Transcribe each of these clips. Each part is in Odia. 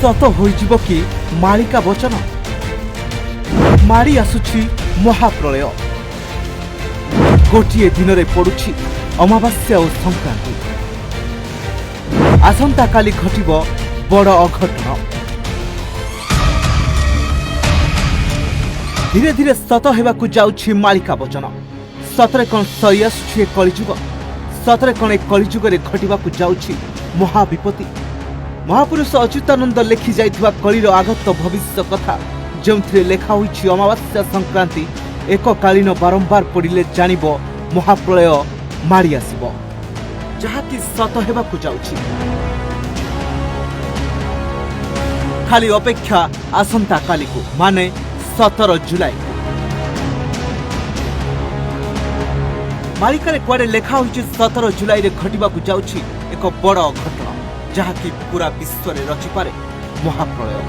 ସତ ହୋଇଯିବ କି ମାଳିକା ବଚନ? ମାଡ଼ି ଆସୁଛି ମହାପ୍ରଳୟ। ଗୋଟିଏ ଦିନରେ ପଡୁଛି ଅମାବାସ୍ୟା ଓ ସଂକ୍ରାନ୍ତି। ଆସନ୍ତାକାଲି ଘଟିବ ବଡ଼ ଅଘଟଣ। ଧୀରେ ଧୀରେ ସତ ହେବାକୁ ଯାଉଛି ମାଳିକା ବଚନ। ସତରେ କ'ଣ ସରି ଆସୁଛି ଏ କଳିଯୁଗ? ସତରେ କ'ଣ ଏ କଳିଯୁଗରେ ଘଟିବାକୁ ଯାଉଛି ମହାବିପତ୍ତି? ମହାପୁରୁଷ ଅଚ୍ୟୁତାନନ୍ଦ ଲେଖି ଯାଇଥିବା କଳିର ଆଗତ ଭବିଷ୍ୟ କଥା, ଯେଉଁଥିରେ ଲେଖା ହୋଇଛି ଅମାବାସ୍ୟା ସଂକ୍ରାନ୍ତି ଏକକାଳୀନ ବାରମ୍ବାର ପଡ଼ିଲେ ଜାଣିବ ମହାପ୍ରଳୟ ମାଡ଼ି ଆସିବ, ଯାହାକି ସତ ହେବାକୁ ଯାଉଛି। ଖାଲି ଅପେକ୍ଷା ଆସନ୍ତାକାଲିକୁ, ମାନେ 17 ଜୁଲାଇ। ମାଳିକାରେ କୁଆଡ଼େ ଲେଖା ହୋଇଛି 17 ଜୁଲାଇରେ ଘଟିବାକୁ ଯାଉଛି ଏକ ବଡ଼ ଅଘଟଣ, ଯାହାକି ପୁରା ବିଶ୍ୱରେ ରଚିପାରେ ମହାପ୍ରଳୟ।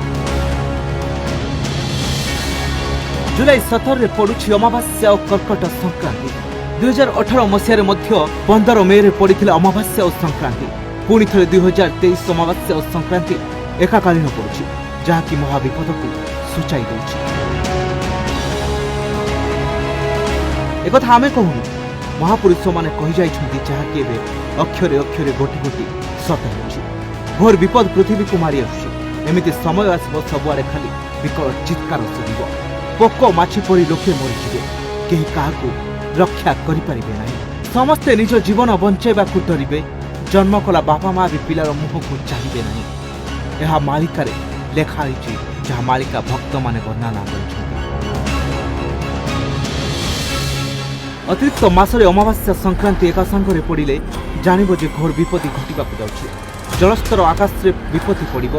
ଜୁଲାଇ 17ରେ ପଡୁଛି ଅମାବାସ୍ୟା ଓ କର୍କଟ ସଂକ୍ରାନ୍ତି। 2018 ମସିହାରେ ମଧ୍ୟ 15 ମେରେ ପଡ଼ିଥିଲା ଅମାବାସ୍ୟା ଓ ସଂକ୍ରାନ୍ତି। ପୁଣି ଥରେ 2023 ଅମାବାସ୍ୟା ଓ ସଂକ୍ରାନ୍ତି ଏକାକାଳୀନ ପଡୁଛି, ଯାହାକି ମହାବିପଦକୁ ସୂଚାଇ ଦେଉଛି। ଏକଥା ଆମେ କହୁନୁ, ମହାପୁରୁଷମାନେ କହିଯାଇଛନ୍ତି, ଯାହାକି ଏବେ ଅକ୍ଷରେ ଅକ୍ଷରେ ଗୋଟି ଗୋଟି ସତ ହେଉଛି। ଘୋର ବିପଦ ପୃଥିବୀକୁ ମାଡ଼ି ଆସୁଛି। ଏମିତି ସମୟ ଆସିବ, ସବୁଆଡ଼େ ଖାଲି ବିକଳ ଚିତ୍କାର ଶୁଭିବ। ପୋକ ମାଛି ପରି ଲୋକେ ମରିଯିବେ। କେହି କାହାକୁ ରକ୍ଷା କରିପାରିବେ ନାହିଁ। ସମସ୍ତେ ନିଜ ଜୀବନ ବଞ୍ଚାଇବାକୁ ଡରିବେ। ଜନ୍ମ କଲା ବାପା ମା ବି ପିଲାର ମୁହଁକୁ ଚାହିଁବେ ନାହିଁ। ଏହା ମାଳିକାରେ ଲେଖା ହୋଇଛି, ଯାହା ମାଳିକା ଭକ୍ତମାନେ ବର୍ଣ୍ଣନା କରିଛନ୍ତି। ଅତିରିକ୍ତ ମାସରେ ଅମାବାସ୍ୟା ସଂକ୍ରାନ୍ତି ଏକା ସାଙ୍ଗରେ ପଡ଼ିଲେ ଜାଣିବ ଯେ ଘୋର ବିପତ୍ତି ଘଟିବାକୁ ଯାଉଛି। ଜଳସ୍ତର ଆକାଶରେ ବିପତ୍ତି ପଡ଼ିବ।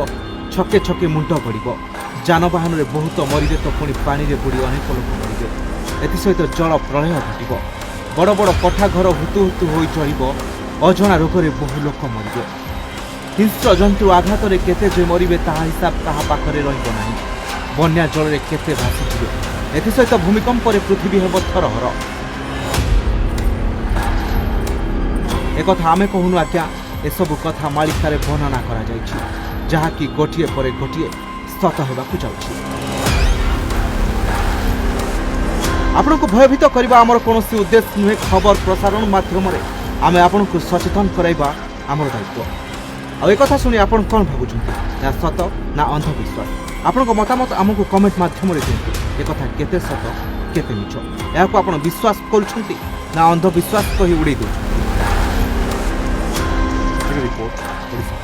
ଛକେ ଛକେ ମୁଣ୍ଡ ଗଡ଼ିବ। ଯାନବାହନରେ ବହୁତ ମରିବେ ତ ପୁଣି ପାଣିରେ ବୁଡ଼ି ଅନେକ ଲୋକ ମରିବେ। ଏଥିସହିତ ଜଳ ପ୍ରଳୟ ଘଟିବ। ବଡ଼ ବଡ଼ କୋଠା ଘର ହୁତୁ ହୁତୁ ହୋଇ ଚଳିବ। ଅଜଣା ରୋଗରେ ବହୁ ଲୋକ ମରିବେ। ହିଂସ୍ର ଜନ୍ତୁ ଆଘାତରେ କେତେ ଯେ ମରିବେ, ତାହା ହିସାବ କାହା ପାଖରେ ରହିବ ନାହିଁ। ବନ୍ୟା ଜଳରେ କେତେ ଭାସିଯିବେ। ଏଥିସହିତ ଭୂମିକମ୍ପରେ ପୃଥିବୀ ହେବ ଥରହର। ଏକଥା ଆମେ କହୁନୁ ଆଜ୍ଞା, ଏସବୁ କଥା ମାଳିକାରେ ବର୍ଣ୍ଣନା କରାଯାଇଛି, ଯାହାକି ଗୋଟିଏ ପରେ ଗୋଟିଏ ସତ ହେବାକୁ ଯାଉଛି। ଆପଣଙ୍କୁ ଭୟଭୀତ କରିବା ଆମର କୌଣସି ଉଦ୍ଦେଶ୍ୟ ନୁହେଁ। ଖବର ପ୍ରସାରଣ ମାଧ୍ୟମରେ ଆମେ ଆପଣଙ୍କୁ ସଚେତନ କରାଇବା ଆମର ଦାୟିତ୍ୱ। ଆଉ ଏକଥା ଶୁଣି ଆପଣ କ'ଣ ଭାବୁଛନ୍ତି? ଏହା ସତ ନା ଅନ୍ଧବିଶ୍ୱାସ? ଆପଣଙ୍କ ମତାମତ ଆମକୁ କମେଣ୍ଟ ମାଧ୍ୟମରେ ଦିଅନ୍ତୁ। ଏକଥା କେତେ ସତ, କେତେ ମିଛ? ଏହାକୁ ଆପଣ ବିଶ୍ୱାସ କରୁଛନ୍ତି ନା ଅନ୍ଧବିଶ୍ୱାସ କହି ଉଡ଼େଇ ଦେଉଛନ୍ତି? ରିପୋର୍ଟ, ଓଡ଼ିଶା।